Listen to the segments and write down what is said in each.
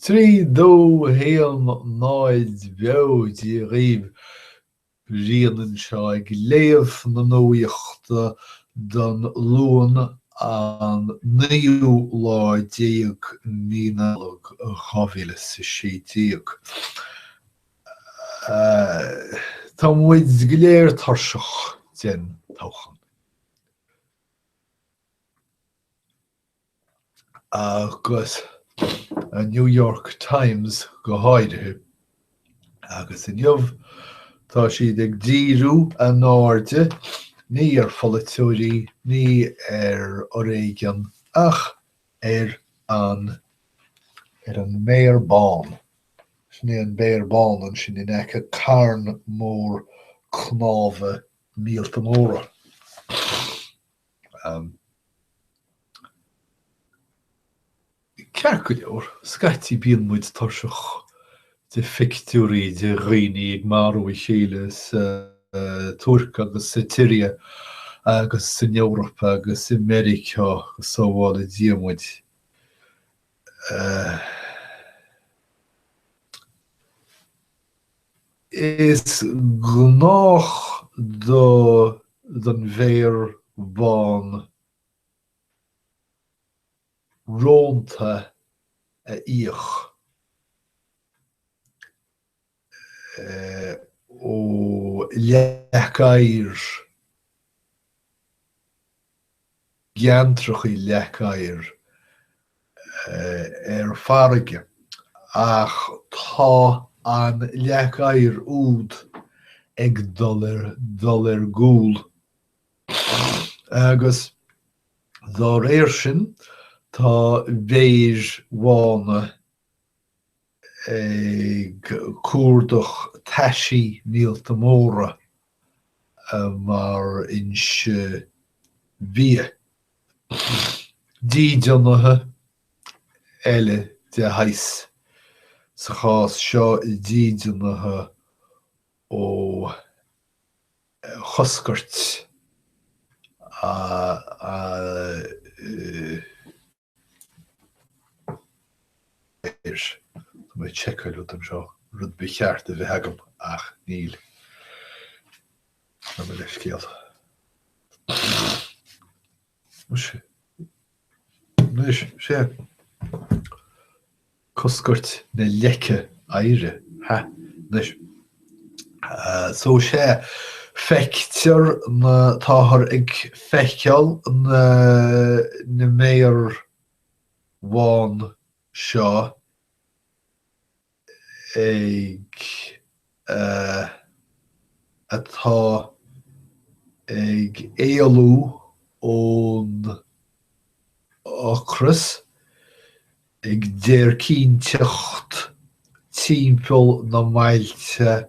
3, 2, 1, 0, Beo, Dia dhaoibh. Brian anseo ag léamh na nuachta don Luan an naoú lá déag Mí na Nollag 2016. Tá muid go léir tuirseach den toghchán. Agus an New York Times go háirithe. Agus inniu tá siad ag díriú a n-airde ní ar pholaiteoirí, ní ar fhoréigean, ach ar an ar an mbéar bán. Sin é an béar bán ansin in aice carn mór cnámha míolta móra. Ceart go leor, scaití bíonn muid tuirseach de phictiúirí de dhaoine ag marú a chéile sa Tuirc agus sa tSiria agus san Eoraip agus i Meiriceá, go sábhála Dia muid. Is gnách do don bhéar bán rónta a fhiach ó leac oighir, gceantracha leac oighir ar farraige, ach tá an leac oighir úd ag dul ar dul ar gcúl agus dá réir sin tá béir bhána ag cuardach taisí míolta móra mar fhoinse bia. Dídeanaithe eile de shaghas, sa chás seo dídeanaithe ó choscairt a. air. Tá mé ag seiceáil rud anseo, rud ba cheart a bheith agam ach níl. Gabh mo leithscéal. Muise. Anois, sea. Coscairt na leice oighre. Ha. Anois. So sea, feictear na, táthar ag feiceáil na, na mbéar bhán seo ag atá ag éalú ón ocras, ag déircínteacht timpeall na mbailte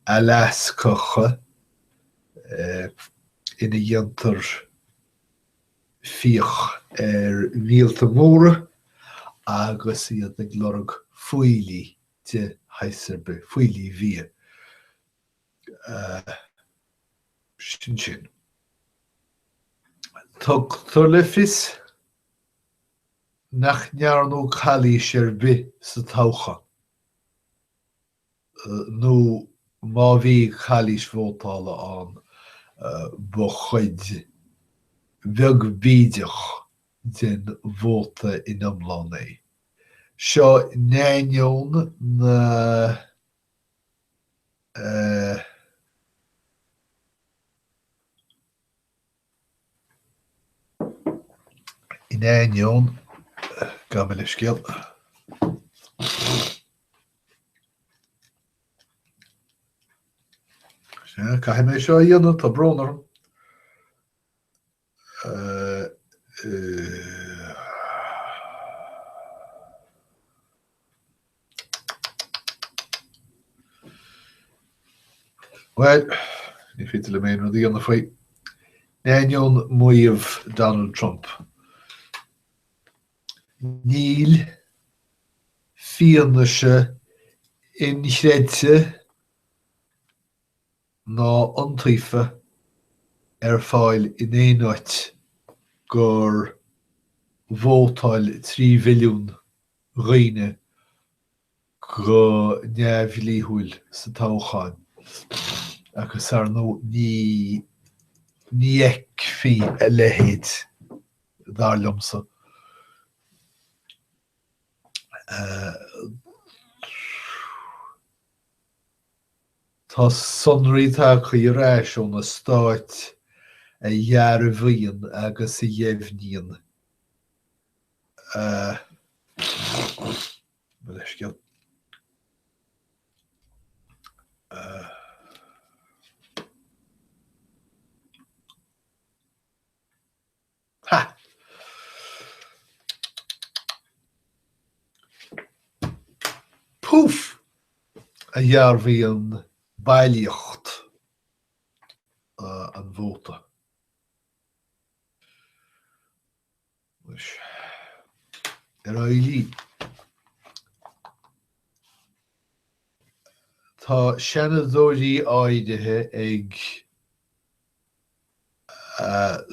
Alascacha ina dhéantar fiach ar mhíolta móra agus iad ag lorg fuílligh de shaghas ar bith, fuílligh bhia. Sin sin. Tugtar le fios nach ndearnadh calaois ar bith sa toghchán. nó má bhí calaois vótála ann, ba chuid bheag bídeach den vóta in iomlán é. Seo in ainneoin na. In ainneoin, gabh mo leithscéal. Sea, caithfidh mé seo a dhéanamh, tá brón orm. Bhuel, ní féidir liom aon rud a dhéanamh faoi. In ainneoin maíomh Donald Trump, níl fianaise inchreidte ná iontaofa ar fáil in aon áit gur vótáil 3 mhilliún dhaoine Go neamhdhlíthiúil sa toghchán agus ar ndóigh ní ní fheicfí a leithéid dar liomsa. Tá sonraí tagtha ar ais ó na stáit a dhearbhaíonn agus a dheimhníonn Mo leithscéal. Ha! Púf! A dhearbhaíonn bailíocht an vóta. Anois, ar aghaidh linn. Tá seanadóirí áirithe ag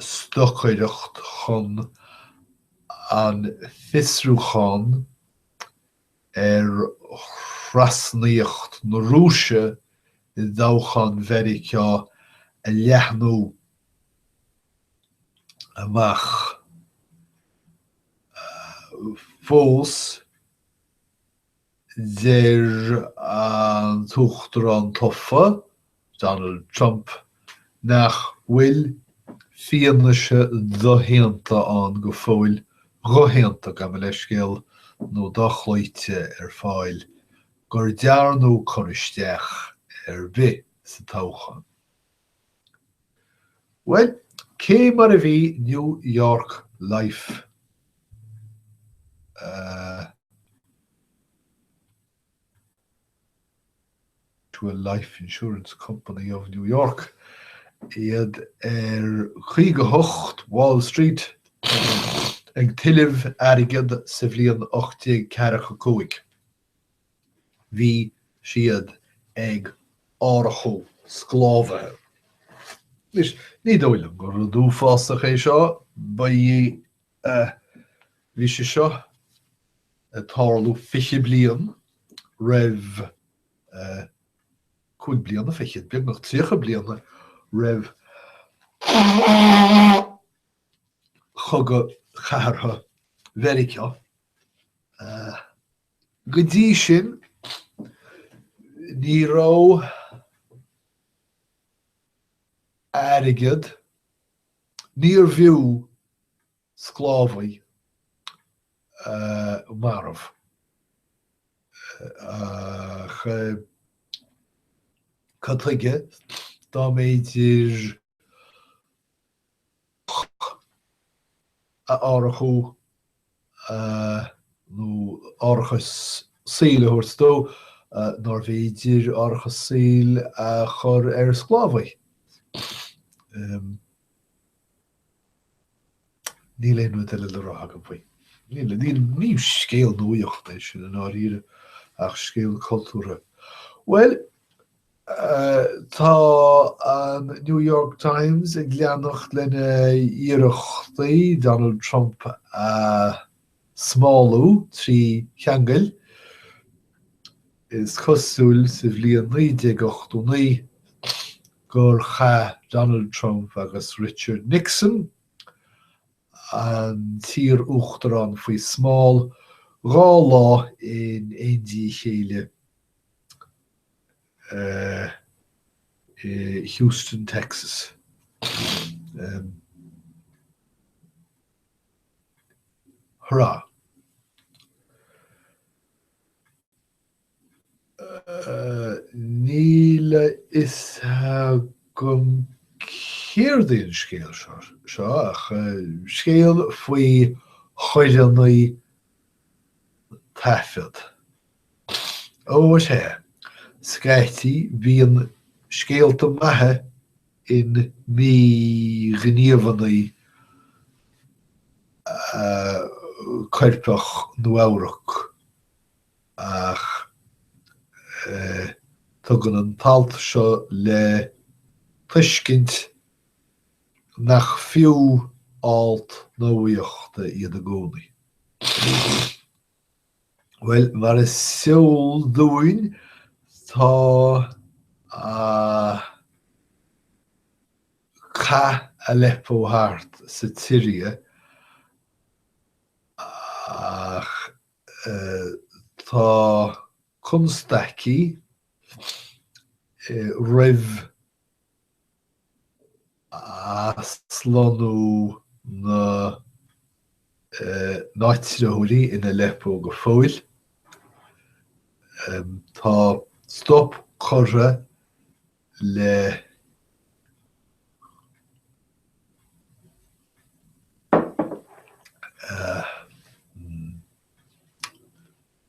stocaireacht chun an fiosrúchán ar thrasnaíocht na Rúise i dtoghchán Mheiriceá a leathnú. amach fós, deir an tUachtarán tofa, Donald Trump, nach bhfuil fianaise doshéanta ann go fóill, dhoshéanta, gabh mo leithscéal, nó dochloíte ar fáil gur dearnadh cur isteach ar bith sa toghchán. Bhuel, cé mar a bhí New York Life? Mutual Life Insurance Company of New York, iad ar 58 Wall Street ag tuilleamh airgead sa bhliain 1845. Bhí siad ag árachú sclábhaithe. Anois, ní dóigh liom gur rud uafásach é seo, ba í, bhí sé seo ag tarlú 20 bliain roimh, 5 bliana fichead, beagnach 30 bliana roimh Chogadh Chathartha Mheiriceá. Go dtí sin, ní raibh airgead, níorbh fhiú sclábhaí marbh. Ach cad chuige dá mb'fhéidir a árachú nó árachas saoil a thabhairt dó, nárbh fhéidir árachas saoil a chur ar sclábhaí. Níl aon rud eile le rá agam faoi. Níl, ní scéal nuaíochta é sin i ndáiríre, ach scéal cultúrtha. Bhuel, Tá an New York Times ag leanacht lena iarrachtaí Donald Trump a smálú trí cheangail. Is cosúil sa bhliain 1989 gur chaith Donald Trump agus Richard Nixon, an t-iar-uachtarán faoi smál, 2 lá in éindí a chéile. i Houston, Texas. Hurrah! Níl a fhios agam céard é an scéal seo, ach scéal faoi choireanna taifead. Ó, is ea, scaití bíonn scéalta maithe in míghníomhanna coirpeach Nua-Eabhrac ach tugann an t-alt seo le tuiscint nach fiú alt nuaíochta iad i gcónaí. Bhuel, mar is eol dúinn, tá Cath Aleppo thart sa tSiria ach tá constaicí roimh aslonnú na n-áitritheoirí in Aleppo go fóill. Tá stop curtha le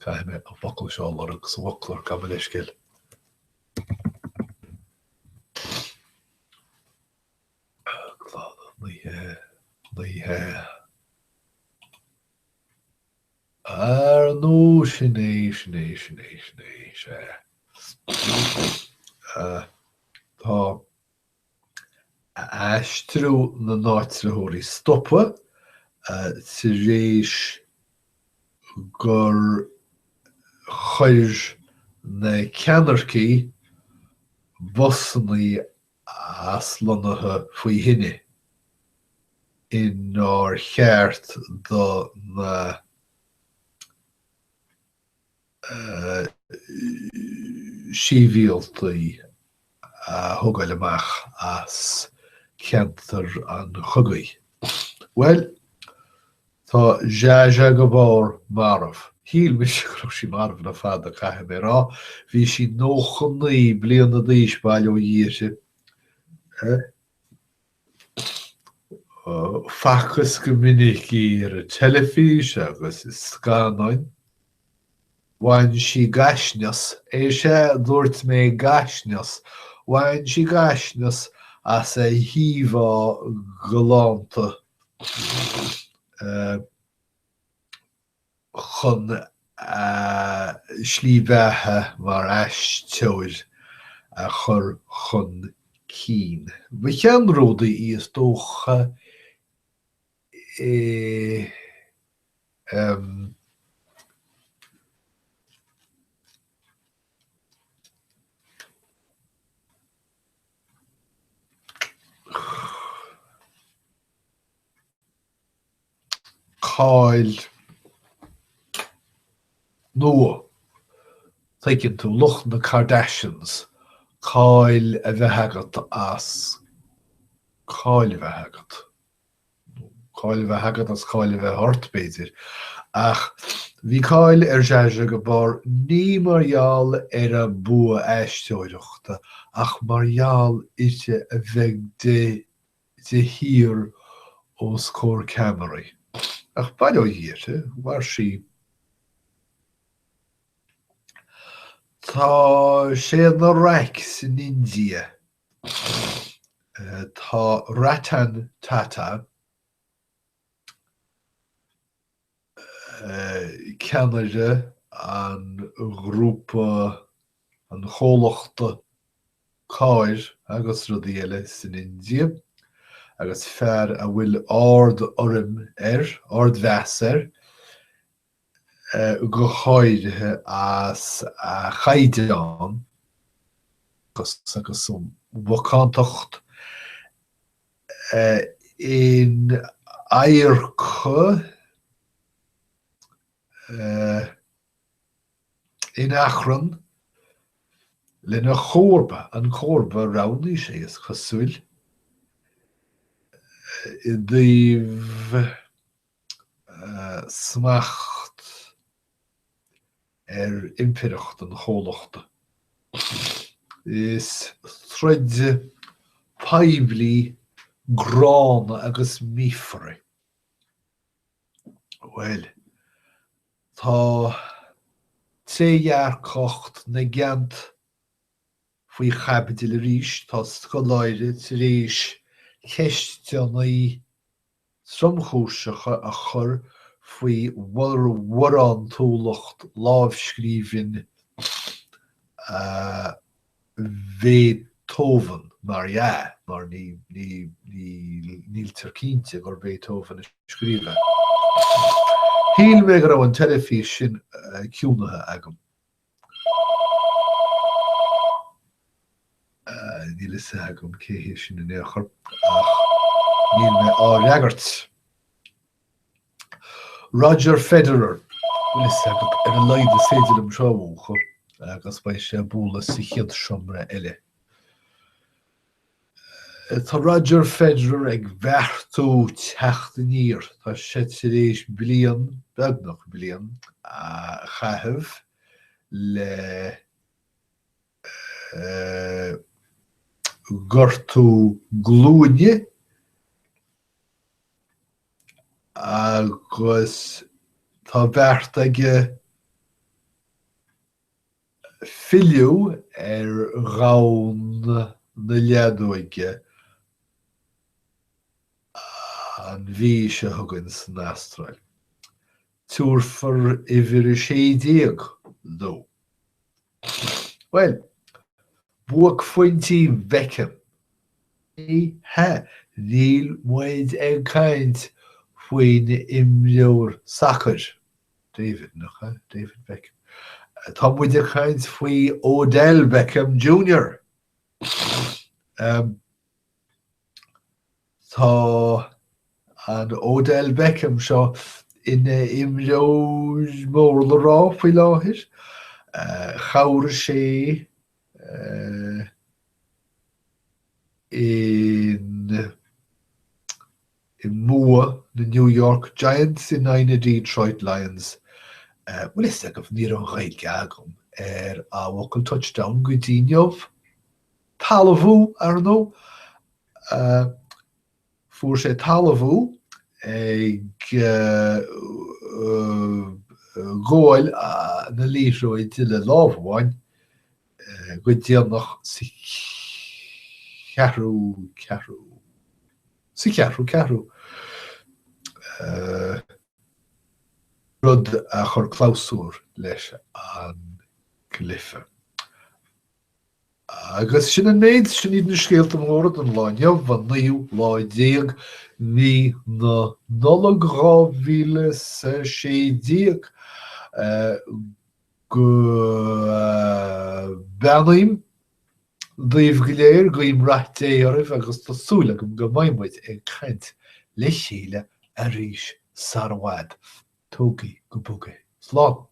Caithfidh mé an focal seo a lorg sa bhfoclóir, gabh mo leithscéal. Ní hea, ní hea. Ar ndóigh, sin é, sin é, sin é, sin é, sea. Tá aistriú na n-áitritheoirí stoptha tar éis gur chuir na ceannaircigh busanna aslonnaithe faoi thine inar cheart do na sibhialtaigh a thógáil amach as ceantar an chogaidh. Bhuel, tá Zsa Zsa Gabor marbh. Shíl mise go raibh sí marbh le fada, caithfidh mé a rá. Bhí sí 99 bliana d'aois, bail ó Dhia uirthi. Facthas go minic í ar an teilifís agus i scannáin. Bhain sí gaisneas, is ea, dúirt mé gaisneas, bhain sí gaisneas as a híomhá ghalánta. Chun a slí bheatha mar aisteoir a chur chun cinn. Ba cheannródaí í is dócha i cáil nua, tuigeann tú, lucht na Kardashians, cáil a bheith agat as cáil a bheith agat, nó cáil a bheith agat as cáil a bheith ort, b'fhéidir. Ach bhí cáil ar Zsa Zsa Gabor ní mar gheall ar a bua aisteoireachta ach mar gheall uirthi a bheith de de shíor os comhair ceamaraí. Ach bail ó Dhia uirthi, mhair sí. Tá sé ina raic san India. Tá Ratan Tata, ceannaire an ghrúpa, an chomhlachta cairr agus rudaí eile san India, agus fear a bhfuil ard-urraim air, ardmheas air, go háirithe as a chaighdeán agus a mhacántacht in adharca in achrann lena chomharba, an comharba a roghnaigh sé, is cosúil, i dtaobh smacht ar impireacht an chomhlachta. Is troid poiblí gránna agus míofar é. Bhuel, tá trédhearcacht na gceant faoi chaibidil arís, tá scoláire tar éis ceisteanna tromchúiseacha a chur faoi bharántúlacht lámhscríbhinn Bheethoven, mar dhea, mar níltear cinnte gur Beethoven a scríobh é. Shíl mé go raibh an teilifís sin ciúnaithe agam. Níl a fhios agam cé hé sin in aon chor, ach níl mé á fhreagairt. Roger Federer, bhfuil fhios agat, ar a laghad is féidir liom seo a mhúchadh agus beidh sé ag bualadh sa chéad seomra eile. Tá Roger Federer ag beartú teacht aniar. Tá sé tar éis bliain, beagnach bliain, a chaitheamh le gortú glúine agus tá beart aige filleadh ar dhomhan na leadóige an mhí seo chugainn san Astráil. Tabharfar uimhir 16 dó. Bhuel, buaicphointí Beckham. Ní hea, níl muid ag caint faoin imreoir sacair. David, nach ea? David Beckham. Tá muid ag caint faoi Odell Beckham Junior. Tá an Odell Beckham seo ina imreoir mór le rá faoi láthair. Chabhraigh sé in i mbua na New York Giants in aghaidh na Detroit Lions. Bhfuil fhios agaibh, ní raibh an Ghaeilge agam ar an bhfocal touchdown go dtí inniu. Talmhú, ar ndóigh. Fuair sé talmhú ag gabháil na liathróide le lámh amháin go déanach sa cheathrú ceathrú. Sa cheathrú ceathrú, rud a chuir clabhsúr leis an gcluiche. Agus sin an méid, sin iad na scéalta móra don lá inniu, an naoú lá déag mí na Nollag 2016. Go beannaím daoibh go léir, guím rath Dé oraibh agus tá súil agam go mbeidh muid ag caint le chéile arís sar i bhfad. Tógaigí go bog é. Slán!